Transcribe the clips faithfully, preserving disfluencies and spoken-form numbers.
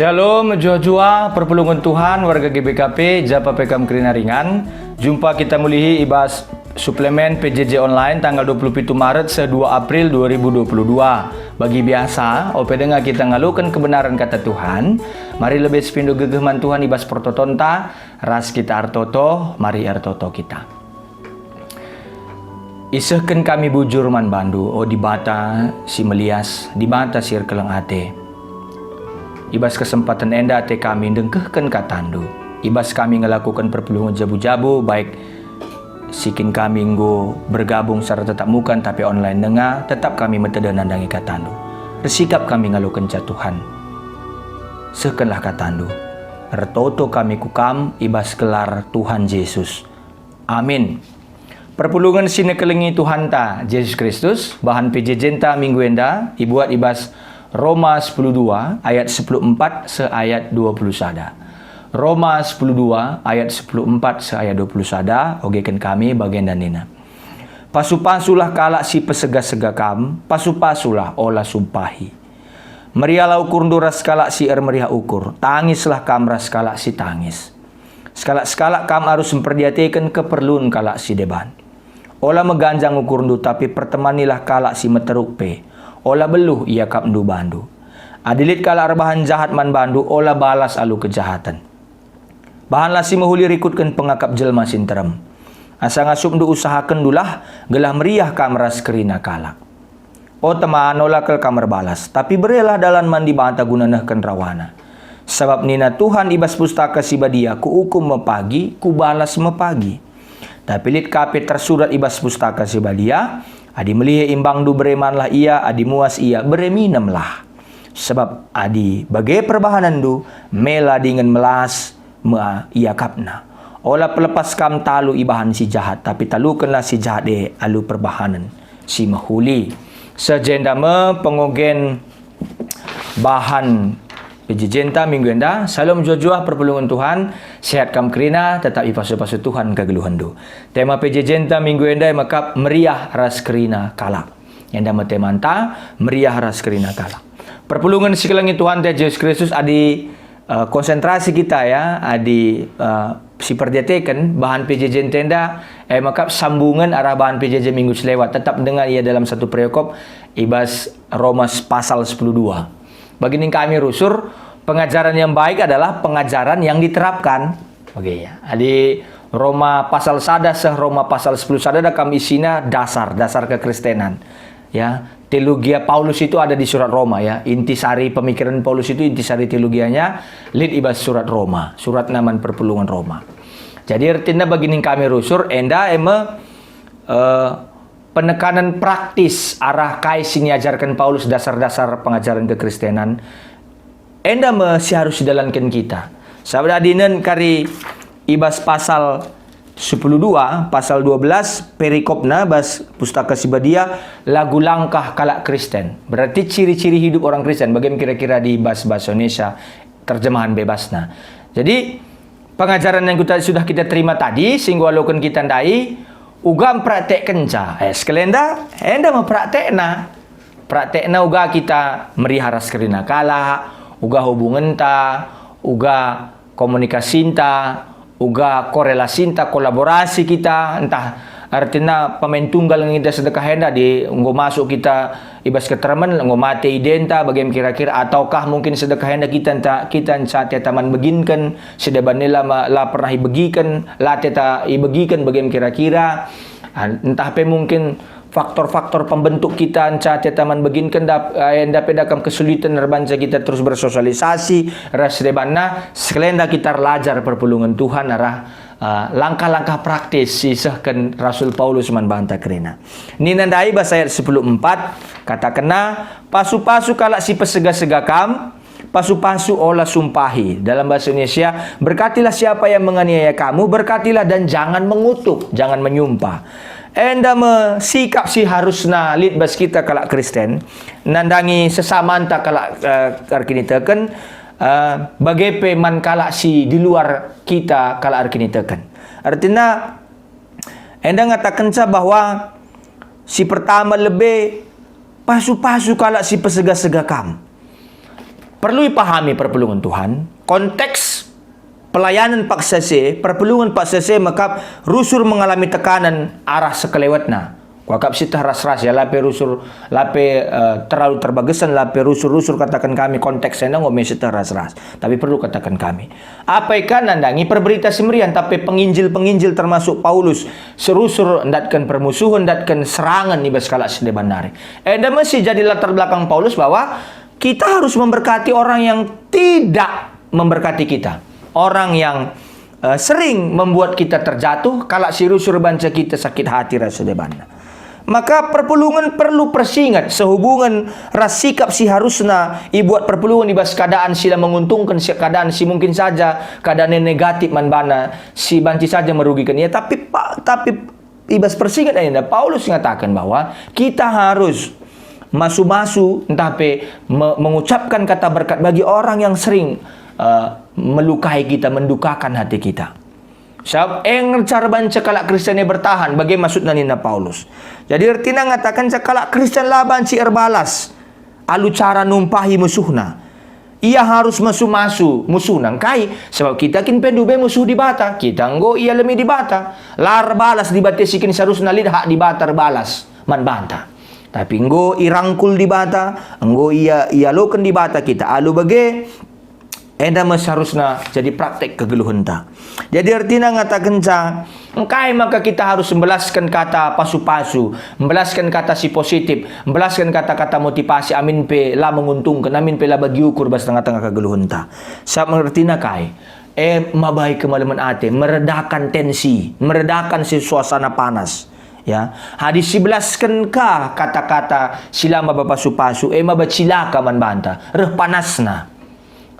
Shalom, mejuah-juah, perpulungen Tuhan, warga G B K P, japa pe kam kerina ringan. Jumpa kita mulihi i bas suplemen P J J online tanggal dua puluh pitu Maret seh dua April dua ribu dua puluh dua. Bagi biasa, ope denga kita ngaloken kebenaran kata Tuhan, mari lebe sepindo gegeh man Tuhan i bas pertotonta, ras kita ertoto, mari ertoto kita. Isehken kami bujur man bandu, o Dibata si melias, Dibata si erkeleng ate. I bas kesempaten enda ate kami ndengkehken katandu. I bas kami ngelakuken perpulungen jabu-jabu, baik si kin kami enggo bergabung secara tatap muka ntah pe online denga, tetap kami meteda nandangi katandu. Ersikap kami ngalokenca Tuhan. Sehkenlah katandu. Ertoto kami ku Kam i bas gelar Tuhan Jesus. Amin. Perpulungen si nikelengi Tuhanta Jesus Kristus, bahan P J J-nta minggu enda ibuat i bas Roma sepuluh dua ayat sepuluh empat seh ayat dua puluh sada. Roma sepuluh dua ayat sepuluh empat seh ayat dua puluh sada, ogeken kami bagenda nina, "Pasu-pasulah kalak si pesega-sega kam, pasu-pasulah, ola sumpahi. Meriahlah ukurndu ras kalak si ermeriah ukur, tangislah kam ras kalak si tangis." Sekalak-sekalak kam arus mperdiateken keperlun kalak si deban. Ola meganjang ukurndu, tapi pertemanilah kalak si meteruk pe. Ola beluh iakapndu bandu. Adi lit kalak erbahan jahat man bandu, ola balas alu kejahaten. Bahanlah si mehuli rikutken pengakap jelma si nterem. Asa ngasupndu usahakenndulah, gelah meriah kam ras kerina kalak. O teman, ola kal kam erbalas, tapi berelah dalan man Dibata guna nehken rawaNa. Sabap nina Tuhan i bas Pustaka Si Badia, "Kuukum me pagi, Kubalas me pagi." Tapi lit ka pe tersurat i bas Pustaka Si Badia, "Adi melihe imbangndu, beremanlah ia, adi muas ia, bereminemlah." Sabap adi bage perbahanenndu, mela dingen melas me iakapna. Ola pelepas kam talu ibahan si jahat, tapi talukenlah si jahat e alu perbahanen si mehuli. Seh jenda me pengogen bahan P J J-nta minggu enda. Shalom mejuah-juah perpulungen Tuhan, sehat kam kerina, tetap ipasu-pasu Tuhan kegeluhenndu. Tema P J J-nta minggu enda e mekap meriah ras kerina kalak. Enda me temanta, meriah ras kerina kalak. Perpulungen si kelengi Tuhanta Jesus Kristus, adi, eh, konsentrasi kita ya, adi, eh, si perdiateken bahan P J J-nta enda, eh, maka sambungen arah bahan P J J minggu si lewat, tetap denga ia dalam satu perikop i bas Roma pasal sepuluh dua. Bagi ning kami rusur, pengajaran yang baik adalah pengajaran yang diterapkan. Oke, ya. Adi Roma pasal sada seh Roma pasal sepuluh sada da kam isina dasar, dasar kekristenan. Ya, teologia Paulus itu ada di surat Roma, ya. Intisari pemikiran Paulus itu, intisari teologianya lit i bas surat Roma, suratna man perpulungen Roma. Jadi ertina bagi ning kami rusur, enda e me, eh, penekanen praktis arah kai si niajarken Paulus, dasar-dasar pengajaren kekristenan. Enda me si harus idalanken kita. Sabap adi nen kari i bas pasal sepuluh dua, pasal dua belas, perikopna bas Pustaka Si Badia, lagu langkah kalak Kristen. Berarti ciri-ciri hidup orang Kristen, bage me kira-kira di bas bahasa Indonesia, terjemahan bebasna. Jadi, pengajaren yang kita, sudah kita terima tadi, si enggo aloken kita ndai, uga mpraktekkenca. Eh, sekalenda, enda me praktekna. Praktekna uga kita meriah ras kerina kalak, uga hubungenta, uga komunikasinta, uga korelasinta, kolaborasi kita, ntah ertina pemain tunggal nge kita sedekah enda, adi enggo masuk kita i bas keteremen, enggo mate identa, bage me kira-kira, ataukah mungkin sedekah enda kita enta, kita nca teta man beginken, si deban e la ma-, la pernah ibegiken, la teta ibegiken, bage me kira-kira. Ah, ntah pe mungkin faktor-faktor pembentuk kita nca teta man beginken, dap-, eh, enda pe da kam kesulitan erbanca kita terus bersosialisasi ras si debanna, sekalenda kita erlajar perpulungen Tuhan arah, eh, langkah-langkah praktis si isehken Rasul Paulus man banta kerina. Nina ndai bas ayat sepuluh empat, katakenna, "Pasu-pasu kalak si pesega-sega kam, pasu-pasu ola sumpahi." Dalam bahasa Indonesia, "Berkatilah siapa yang menganiaya kamu, berkatilah dan jangan mengutuk, jangan menyumpah." Enda me sikap si harusna lit bas kita kalak Kristen, nandangi sesamanta kalak, eh, erkiniteken, eh, bage pe man kalak si di luar kita kalak erkiniteken. Ertina, enda ngatakenca bahwa si pertama lebe pasu-pasu kalak si pesega-sega kam. Perlu ipahami perpulungen Tuhan, konteks pelayanan paksa si e, perpulungen paksa si e mekap rusur mengalami tekanan arah sekelewetna. Kuakap sieteh ras-ras ya, la pe rusur, la pe, eh, terlalu terbagesen, la pe rusur-rusur kataken kami konteks enda enggo me sieteh ras-ras. Tapi perlu kataken kami. Apai ka nandangi perberita si meriah, tapi penginjil-penginjil termasuk Paulus serusur ndatken permusuhen, ndatken serangen i bas kalak si deban nari. Enda me si jadi latar belakang Paulus bahwa kita harus memberkati orang yang tidak memberkati kita. Orang yang, eh, sering membuat kita terjatuh, kalak si rusur banca kita sakit hati ras si debanna. Maka perpulungen perlu persinget sehubungen ras sikap si harusna ibuat perpulungen i bas keadaan si la menguntungken, si keadaan si mungkin saja keadaan yang negatif man bana, si banci saja merugiken ia. Tapi pa-, tapi i bas persinget enda, Paulus ngataken bahwa kita harus masu-masu ntah pe me-, mengucapkan kata berkat bagi orang yang sering, eh, melukai kita, mendukakan hati kita. Sabap e ngenca erbanca kalak Kristen e bertahan, bage maksudna nina Paulus. Jadi ertina ngatakenca kalak Kristen la banci erbalas alu cara numpahi musuhna. Ia harus masu-masu musuhna. Engkai? Sebab kita kin pe ndube musuh Dibata. Kita enggo ialemi Dibata. La erbalas Dibata si kin seharusna lit hak Dibata erbalas man banta. Tapi enggo irangkul Dibata, enggo ia, ialoken Dibata kita alu bage, enda me seharusna jadi praktek kegeluhenta. Jadi ertina ngatakenca, engkai maka kita harus mbelasken kata pasu-pasu, mbelasken kata si positif, mbelasken kata-kata motivasi amin pe la menguntungken, amin pe la bagi ukur bas tengah-tengah kegeluhenta. Sabap ertina kai? E mabai kemalemen ate, meredakan tensi, meredakan si suasana panas. Ya, adi sibelasken ka kata-kata si la maba pasu-pasu, e maba cilaka man banta, reh panasna,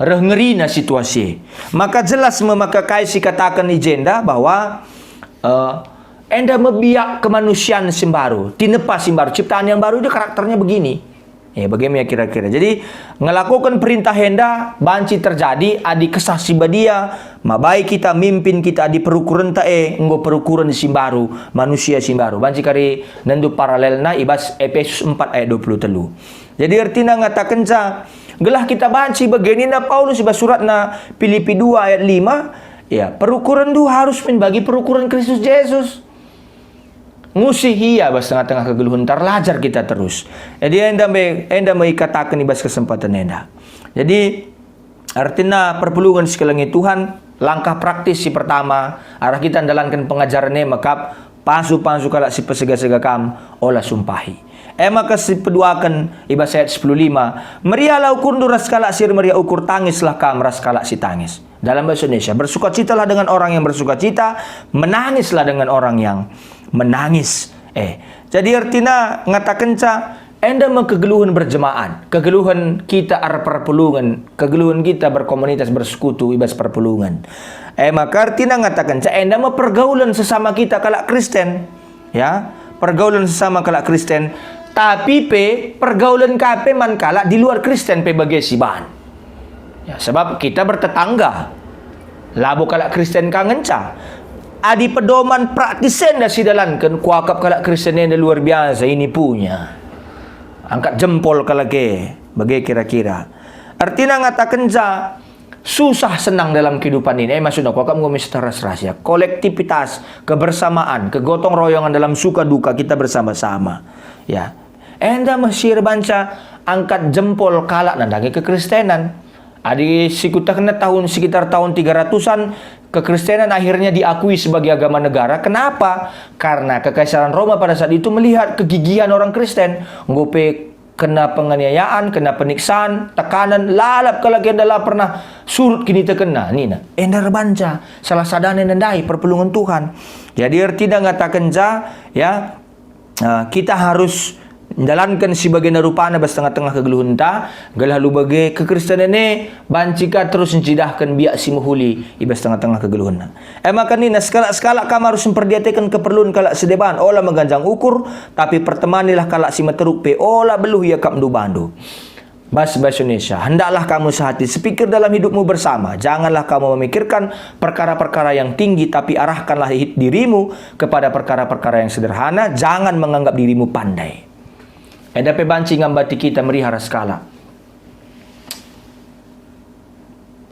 reh ngerina situasi e. Maka jelas me maka kai si kataken i jenda bahwa, eh, enda me biak kemanusian si mbaru, tinepa si mbaru, ciptaan yang baru itu karakternya begini. Ya, bage me kira-kira. Jadi, ngelakoken perintah enda banci terjadi adi Kesah Si Badia mabai kita, mimpin kita adi perukurenta e enggo perukuren si mbaru, manusia si mbaru. Banci kari nendu paralelna i bas Epesus empat ayat dua puluh telu. Jadi, ertina ngatakenca, gelah kita banci bage nina Paulus i bas suratna Pilipi dua ayat lima, ya, perukurenndu harus min bagi perukuren Kristus Jesus. Ngusih ia bas tengah-tengah kegeluhenta, erlajar kita terus. Jadi enda me, enda me ikataken i bas kesempatan enda. Jadi, ertina perpulungen si kelengi Tuhan, langkah praktis si pertama, arah kita ndalanken pengajaren e mekap, pasu-pasu kalak si pesega-sega kam, ola sumpahi. E maka si peduaken i bas ayat sepuluh lima, meriahlah ukurndu ras kalak si ermeriah ukur, tangislah kam ras kalak si tangis. Dalam bahasa Indonesia, bersukacitalah dengan orang yang bersukacita, menangislah dengan orang yang menangis. Eh, jadi ertina ngatakenca enda me kegeluhen berjemaat, kegeluhen kita erperpulungen, kegeluhen kita berkomunitas, bersekutu i bas perpulungen. Eh, maka ertina ngatakenca enda me pergaulen sesama kita kalak Kristen. Ya, pergaulen sesama kalak Kristen, tapi pe pergaulen ka pe man kalak di luar Kristen pe bage siban. Ya, sebab kita bertetangga. Labo kalak Kristen ka ngenca. Adi pedoman praktis enda sidalanken, kuakap kalak Kristen enda luar biasa, ini punya. Angkat jempol kalak e, bage kira-kira. Ertina ngatakenca, susah senang dalam kehidupan ini. Eh, maksudna, kuakap enggo me sieteh ras-ras ya. Kolektivitas, kebersamaan, kegotong royongan dalam suka duka kita bersama-sama. Ya. Enda me si erbanca angkat jempol kalak nandangi kekristenan. Adi sikutahna tahun, sekitar tahun tiga ratusan, kekristenan akhirnya diakui sebagai agama negara. Kenapa? Karena Kekaisaran Roma pada saat itu melihat kegigihan orang Kristen. Enggo pe kena penganiayaan, kena penyiksaan, tekanan, lalap kalak enda la pernah surut kinitekenna, nina. Enda erbanca salah sadana enda ndai perpulungen Tuhan. Jadi ertina ngatakenca, ya, eh, kita harus njalanken si bagenda rupana bas tengah-tengah kegeluhenta, gelah alu bage kekristenen e banci ka terus ncidahken biak si mehuli i bas tengah-tengah kegeluhenna. E maka nina, sekalak-sekalak kam arus mperdiateken keperlun kalak si deban, ola meganjang ukur, tapi pertemanilah kalak si meteruk pe, ola beluh iakapndu bandu. Bas bahasa Indonesia, hendaklah kamu sehati sepikir dalam hidupmu bersama. Janganlah kamu memikirkan perkara-perkara yang tinggi, tapi arahkanlah hid-, dirimu kepada perkara-perkara yang sederhana. Jangan menganggap dirimu pandai. Enda pe banci ngambati kita meriah ras kalak.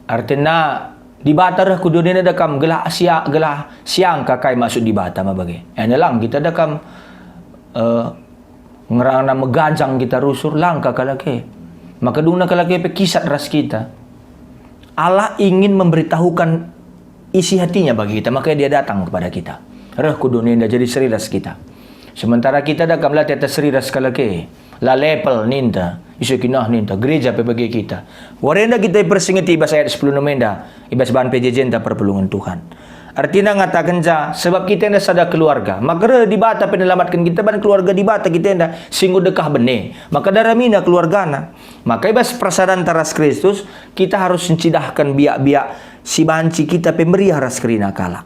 Artina Dibata reh ku doni enda kam gelah sia-, gelah siangka kai maksud Dibata ma bage. Enda lang kita enda kam, eh, ngerana meganjang kita rusur, langka kalak e. Maka dungna kalak e pe kisat ras kita. Allah ingin memberitahukan isi hatinya bagi kita, makanya dia datang kepada kita. Reh ku doni enda jadi seri ras kita. Sementara kita enda kam la teta seri ras kalak e. La level ninta, iso kinah ninta, gereja pe bage kita. Wari enda kita ipersingeti i bas ayat sepuluh enem enda, i bas bahan P J J-nta perpulungen Tuhan. Ertina ngatakenca, sebab kita enda sada keluarga, maka reh Dibata pe nelamatken kita ban keluarga Dibata kita enda si enggo dekah bene. Maka daramina keluargana. Maka i bas persadanta ras Kristus, kita harus ncidahken biak-biak si banci kita pe meriah ras kerina kalak.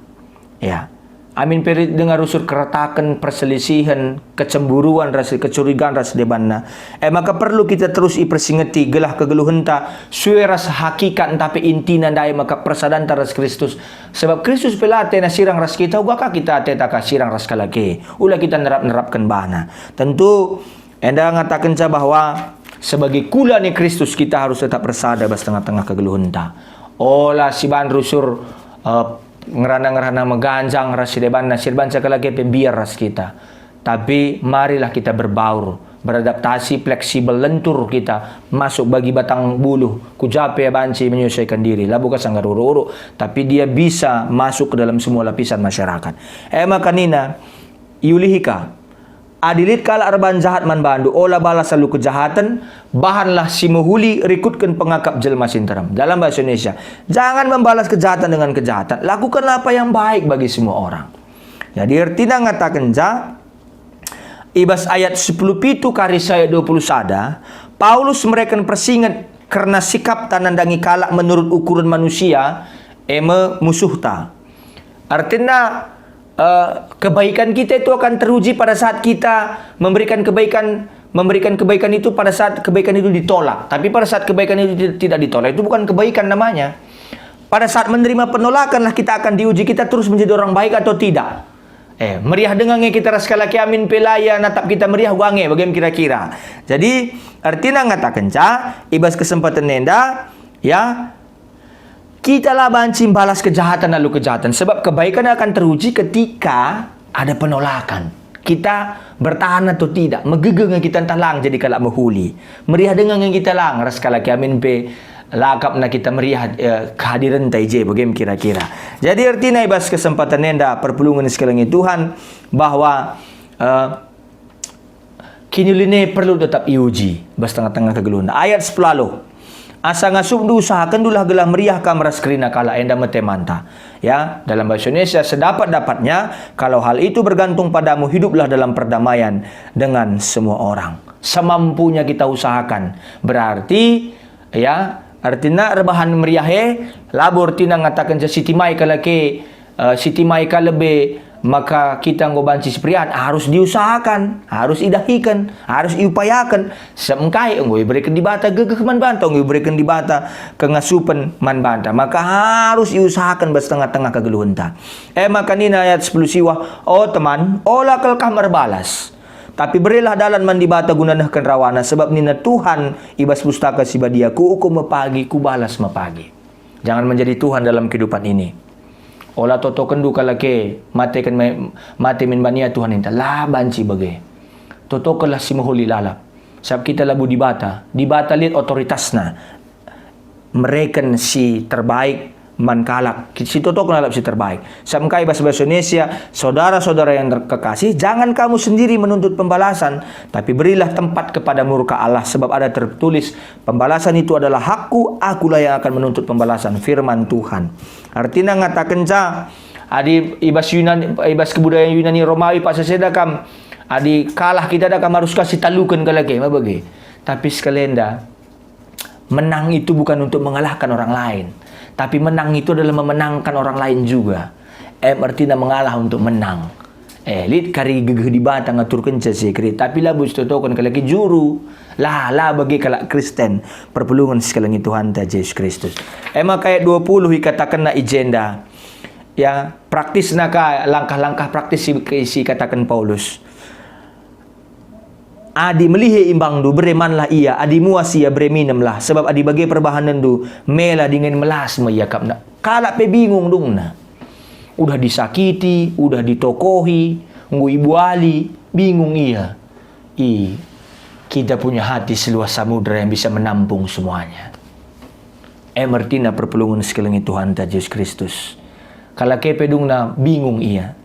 Ya. Amin pe lit denga rusur keretaken, perselisihen, kecemburuan ras kecurigaan ras debanna. E maka perlu kita terus ipersingeti gelah kegeluhenta sue ras hakikat ntah pe intina ndai maka persadanta ras Kristus. Sebab Kristus pe la atena sirang ras kita, uga ka kita ateta ka sirang ras kalak e. Ula kita nerap-nerapken bana. Tentu enda ngatakenca bahwa sebagai kula ni Kristus kita harus tetap ersada bas tengah-tengah kegeluhenta. Ola siban rusur, eh, ngerana-ngerana meganjang ras si debanna, si debanca kalak e pe mbiar ras kita. Tapi marilah kita berbaur, beradaptasi, fleksibel, lentur kita masuk bagi batang buluh, ku ja pe banci menyesuaikan diri, labo ka sanggar uruk-uruk, tapi dia bisa masuk ke dalam semua lapisan masyarakat. E maka nina, iulihi ka. Adi lit kalak erbahan jahat man bandu, ola balas alu kejahaten, bahanlah si mehuli, rikutken pengakap jelma si nterem. Dalam bahasa Indonesia, jangan membalas kejahatan dengan kejahatan, lakukanlah apa yang baik bagi semua orang. Jadi ertina ngatakenca, i bas ayat sepuluh pitu kari si ayat dua puluh sada, Paulus mereken persinget kerna sikapta nandangi kalak menurut ukuren manusia, e me musuhta. Artina, eh, kebaikan kita itu akan teruji pada saat kita memberikan kebaikan, memberikan kebaikan itu pada saat kebaikan itu ditolak. Tapi pada saat kebaikan itu ti-, tidak ditolak, itu bukan kebaikan namanya. Pada saat menerima penolakan lah kita akan diuji, kita terus menjadi orang baik atau tidak. Eh, meriah denga nge kita ras kalak e, amin pe la ia natap kita meriah uga nge, bage me kira-kira. Jadi, ertina ngatakenca, i bas kesempatan enda, ya, kita la banci mbalas kejahatan alu kejahatan, sebab kebaikan akan teruji ketika ada penolakan. Kita bertahan atau tidak, megegeh nge kita ntah lang jadi kalak mehuli. Meriah denga nge kita lang ras kalak e, amin pe la akapna kita meriah, eh, kehadirenta i je, bage me kira-kira. Jadi ertina i bas kesempatan enda perpulungen si kelengi Tuhan bahwa, eh, kiniulin e perlu tetap iuji bas tengah-tengah kegeluhen. Ayat sepuluh, asa ngasupndu usahakendulah gelah meriah kam ras kerina kalak, enda me temanta. Ya, dalam bahasa Indonesia, sedapat-dapatnya, kalau hal itu bergantung padamu, hiduplah dalam perdamaian dengan semua orang. Semampunya kita usahakan. Berarti, ya, ertina erbahan meriah e, labo ertina ngatakenca sitimai kalak e, eh, sitimai ka lebe, maka kita enggo banci siperiahen, harus diusahakan, harus idahiken, harus iupayaken. Sebab engkai enggo ibereken Dibata gegeh man banta, enggo ibereken Dibata kengasupen man banta. Maka harus iusahaken bas tengah-tengah kegeluhenta. E maka nina ayat sepuluh siwah, "O teman, ola kal kam erbalas. Tapi berilah dalan man Dibata guna nehken rawaNa, sebab nina Tuhan i bas Pustaka Si Badia, 'Kuukum me pagi, Kubalas me pagi.'" Jangan menjadi Tuhan dalam kehidupan ini. Ola totokenndu kalak e, mateken me, mate min bani ia Tuhan ninta. La banci bage. Totokenlah si mehuli lalap. Sabap kita labo Dibata. Dibata lit otoritasNa. Mereken si terbaik man kalak. Sitotoken lalap si terbaik. Sabap engkai bas bahasa Indonesia, "Saudara-saudara yang terkekasih, jangan kamu sendiri menuntut pembalasan, tapi berilah tempat kepada murka Allah, sebab ada tertulis, 'Pembalasan itu adalah hakku, akulah yang akan menuntut pembalasan,'" firman Tuhan. Artina ngatakenca, adi i bas Yunani, i bas kebudayaan Yunani Romawi paksa enda kam, adi kalah kita enda kam harus ka sitaluken kalak e, ma bage. Tapi sekali enda, menang itu bukan untuk mengalahkan orang lain, tapi menang itu adalah memenangkan orang lain juga. Em, ertina mengalah untuk menang. Eh, lit kari gegeh Dibata ngaturkenca si e keri, tapi labo sitotoken kalak e juru. La, la bage kalak Kristen, perpulungen si kelengi Tuhanta Jesus Kristus. E maka ayat dua puluh ikatakenna i jenda, ya, praktisna ka, langkah-langkah praktis si, si ikataken Paulus. Adi melihe imbangndu, bere manlah ia, adi muas ia, bere minemlah, sebab adi bage perbahanenndu, mela dingen melas me iakapna. Kalak pe bingung dungna. Udah disakiti, udah ditokohi, enggo ibuali, bingung ia. I, kita punya hati seluas samudra yang bisa menampung semuanya. E me ertina perpulungen si kelengi Tuhanta Jesus Kristus. Kalak e pe dungna bingung ia.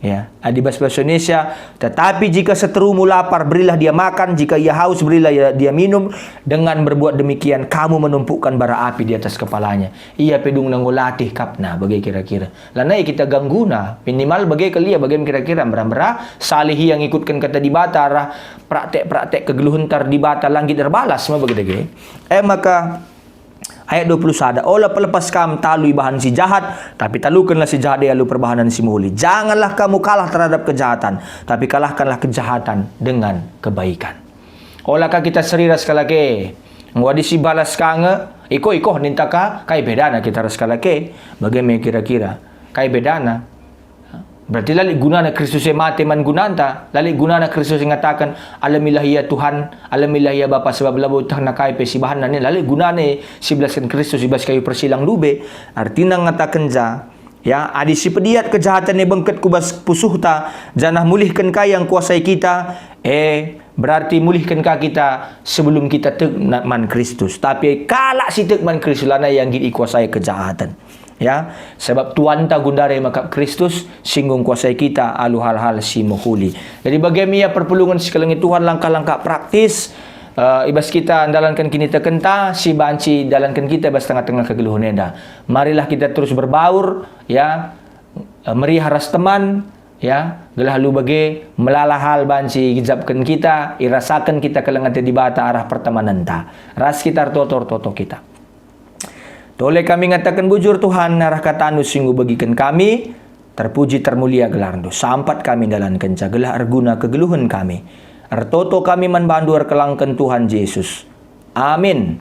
Ya, adi bas bahasa Indonesia, "Tetapi jika seterumu lapar, berilah dia makan, jika ia haus, berilah ia, dia minum. Dengan berbuat demikian, kamu menumpukkan bara api di atas kepalanya." Ia pe dungna enggo latih kapna, bage kira-kira. Lanai kita gangguna, minimal bage kal ia, bage kira-kira, mbera-mbera, salih ia ngikutken kata Dibata, arah praktek-praktek kegeluhenta Dibata, la nggit erbalas me bage dage. E maka, ayat dua puluh sada, "Ola pelepas kam talu ibahan si jahat, tapi talukenlah si jahat e alu perbahanen si mehuli. Janganlah kamu kalah terhadap kejahatan, tapi kalahkanlah kejahatan dengan kebaikan." Ola ka kita seri ras kalak e. Enggo adi sibalas ka nge, iko-iko ninta ka, kai bedana kita ras kalak e? Bage me kira-kira, kai bedana? Berarti la lit gunana Kristus e mate man gunanta, la lit gunana Kristus e ngataken, "Alemilah ia Tuhan, alemilah ia Bapa, sebab labo ietehna kai pe si ibahanna," nin, la lit gunana e sibelasken Kristus i bas kayu persilang ndube. Artina ngatakenca, ya, adi sipediat kejahaten e bengket ku bas pusuhta, janah mulihken kai yang kuasai kita, e, berarti mulihken ka kita sebelum kita tek na-, man Kristus. Tapi kalak si tek man Kristus lanai ia nggit ikuasai kejahaten. Ya, sebab tuanta gundari maka Kristus si enggo kuasai kita alu hal-hal si mehuli. Jadi bage me ia perpulungen si kelengi Tuhan langkah-langkah praktis, eh, i bas kita ndalanken kinitekenta si banci dalanken kita i bas tengah-tengah kegeluhen enda. Marilah kita terus berbaur, ya, eh, meriah ras teman, ya, gelah alu bage melala hal banci igejapken kita, irasaken kita keleng ate Dibata arah pertemanenta. Ras kita ertoto-ertoto kita. Tole kami ngataken bujur, Tuhan, arah kataNdu si enggo begiken kami. Terpuji termulia gelarNdu. Sampat kami ndalankenca gelah erguna kegeluhen kami. Ertoto kami man baNdu erkelangken Tuhan Jesus. Amin.